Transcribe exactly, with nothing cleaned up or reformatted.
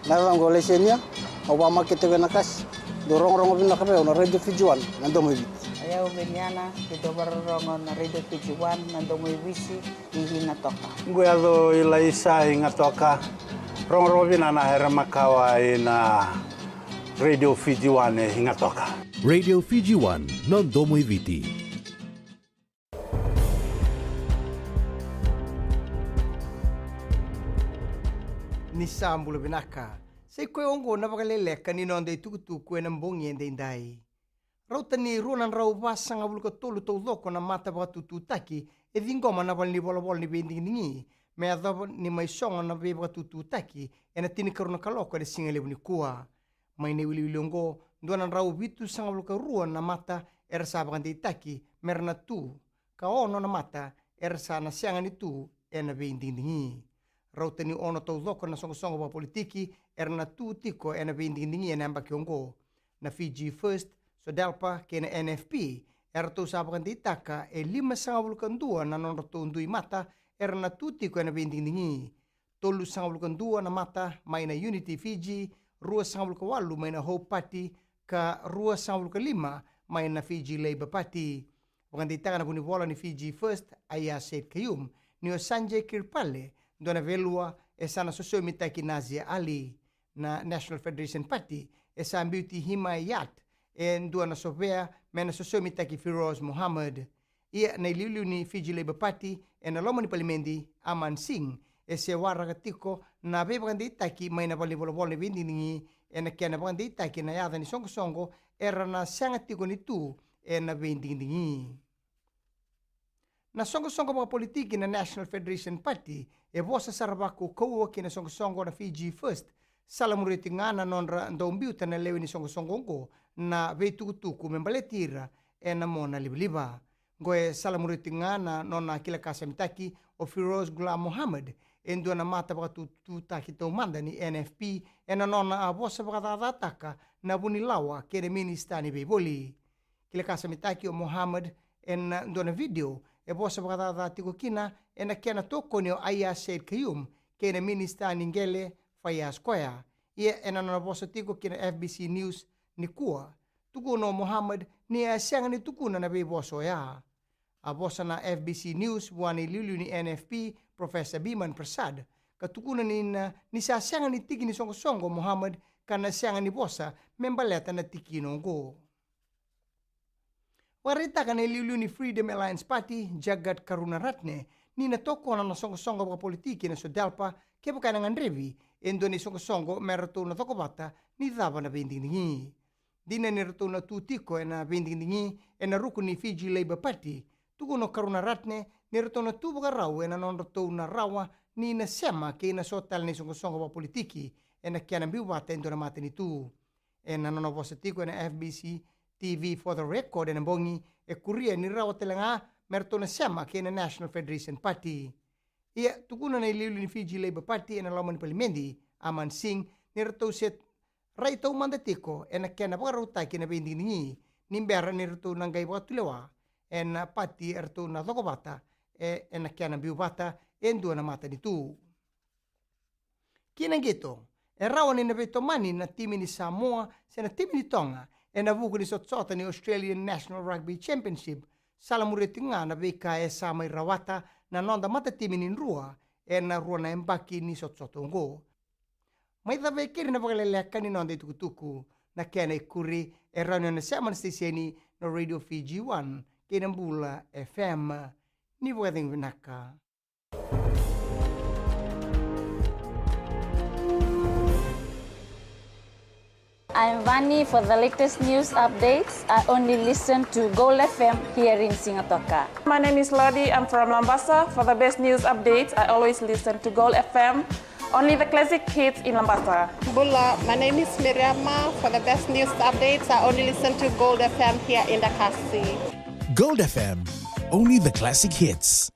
Na yacaqu o Laisenia, au vakamakete tiko ena kasi. Dou rogorogo vinaka vei au na Radio Fiji One, na domo i Viti. O yau o Veniana, ke dou vakarorogo na Radio Fiji One, na domo i Viti, i Higatoka. Qu yaco i Laisa i Higatoka. Rogorogo vinaka na here makawa i na Radio Fiji One i Higatoka. Radio Fiji One, na domo i Viti. Ni sa bula vinaka. Sa i koya oqo na vakaleleka ni noda i tukutuku ena bogi edaidai. Rauta ni rua na drau vasagavulu ka tolu taucoko na mata vakatututaki e ciqoma na valenivolavola ni veidigidigi me yacova ni mai sogo na veivakatututaki ena tinikarua na kaloko ena siga levu nikua. Mai na iwiliwili oqo, dua na drau vitusagavulu ka rua na mata era sa vakadeitaki me ra na tu, ka ono na mata era sa na sega ni tu ena veidigidigi. Rauta ni ono taucoko na soqosoqo vakapolitiki era na tu tiko ena veidigidigi ena yabaki oqo. Na Fiji First, Sodelpa kei na N F P eratou sa vakadeitaka e limasagavulu ka dua na nodratou dui mata era na tu tiko ena veidigidigi. Tolusagavulu ka dua na mata mai na Unity Fiji, ruasagavulu ka walu mai na Hope Party, ka ruasagavulu ka lima mai na Fiji Labour Party. Vakadeitaka na vunivola ni Fiji First, Aiyaz Sayed-Khaiyum, ni o Sanjay Kirpale, dua na velua, e sa na sosomitaki Nazia Ali. Na National Federation Party e sa biuti Himayat, e dua na sovea, me na sosomitaki Firoz Mohammad. Ia na iliuliu ni Fiji Labour Party ena loma ni palimedi, Aman Singh, e se waraka tiko na veivakadeitaki mai na valenivolavola ni veidigidigi ena kena vakadeitaki na yaca ni soqosoqo era na sega tiko ni tu ena veidigidigi. Na soqosoqo vakapolitiki na National Federation Party e vosa sara vakaukauwa kei na soqosoqo na Fiji First, salamuria tiko ga na nodra dau biuta na lewe ni soqosoqo oqo na veitukutuku me baleti ira ena mona livaliva. Oqo e salamuria tiko ga na nona kilakasamitaki o Firoz Ghulam Mohammad, e dua na mata vakatututaki taumada ni N F P, ena nona a vosa vakacacataka na vunilawa kei na minisita ni veivoli. Kilakasamitaki o Mohammad ena dua na vidio e vosa vakacaca tiko kina ena kena tokoni o Aiyaz Sayed-Khaiyum kei na minisita ni qele, Faiyaz Koya. Ia ena nona vosa tiko kina F B C News nikua, tukuna o Mohammad ni a sega ni tukuna na veivosa oya. A vosa na F B C News vua na iliuliu ni N F P, Professor Biman Prasad, ka tukuna ni na, ni sa sega ni tiki ni soqosoqo o Mohammad ka na sega ni vosa me baleta na tikina oqo. Vakaraitaka na iliuliu ni Freedom Alliance Party, Jagat Karunaratne, ni na tokona na soqosoqo vakapolitiki na Sodelpa kevaka ena gadrevi e dua na isoqosoqo me ratou na cokovata ni cava na veidigidigi. Dina ni ratou na tu tiko ena veidigidigi ena ruku ni Fiji Labour Party, tukuna o Karunaratne ni ratou na tu vakarau ena nodratou na rawa ni na sema kei na so tale na isoqosoqo vakapolitiki ena kena biu vata e dua na matanitu. Ena nona vosa tiko ena F B C T V For The Record ena bogi, e kuria ni rawa tale ga me ratou na sema kei na National Federation Party. Ia tukuna na iliuliu ni Fiji Labour Party ena loma ni palimedi, Aman Singh, ni ratou se rai taumada tiko ena kena vakarautaki na veidigidigi ni bera ni ratou na qai vakatulewa ena pati eratou na cokovata e, ena kena biu vata e dua na matanitu. Ki na qito, e rawa ni na veitomani na timi ni Samoa se na timi ni Toga ena vuku ni sotasota ni Australian National Rugby Championship, salamuria tiko ga na veika e sa mai rawata na noda matatimi ni Drua ena rua na yabaki ni sotasota oqo. Mai cava e keri na vakaleleka ni noda itukutuku. Na kena ikuri e rawa ni o na sema na siteseni na Radio Fiji One kei na Bula F M. Ni vakacegu vinaka. I'm Vani. For the latest news updates, I only listen to Gold F M here in Sigatoka. My name is Lodi. I'm from Labasa. For the best news updates, I always listen to Gold F M. Only the classic hits in Labasa. Bula, my name is Miriama. For the best news updates, I only listen to Gold F M here in Dakasi. Gold F M, only the classic hits.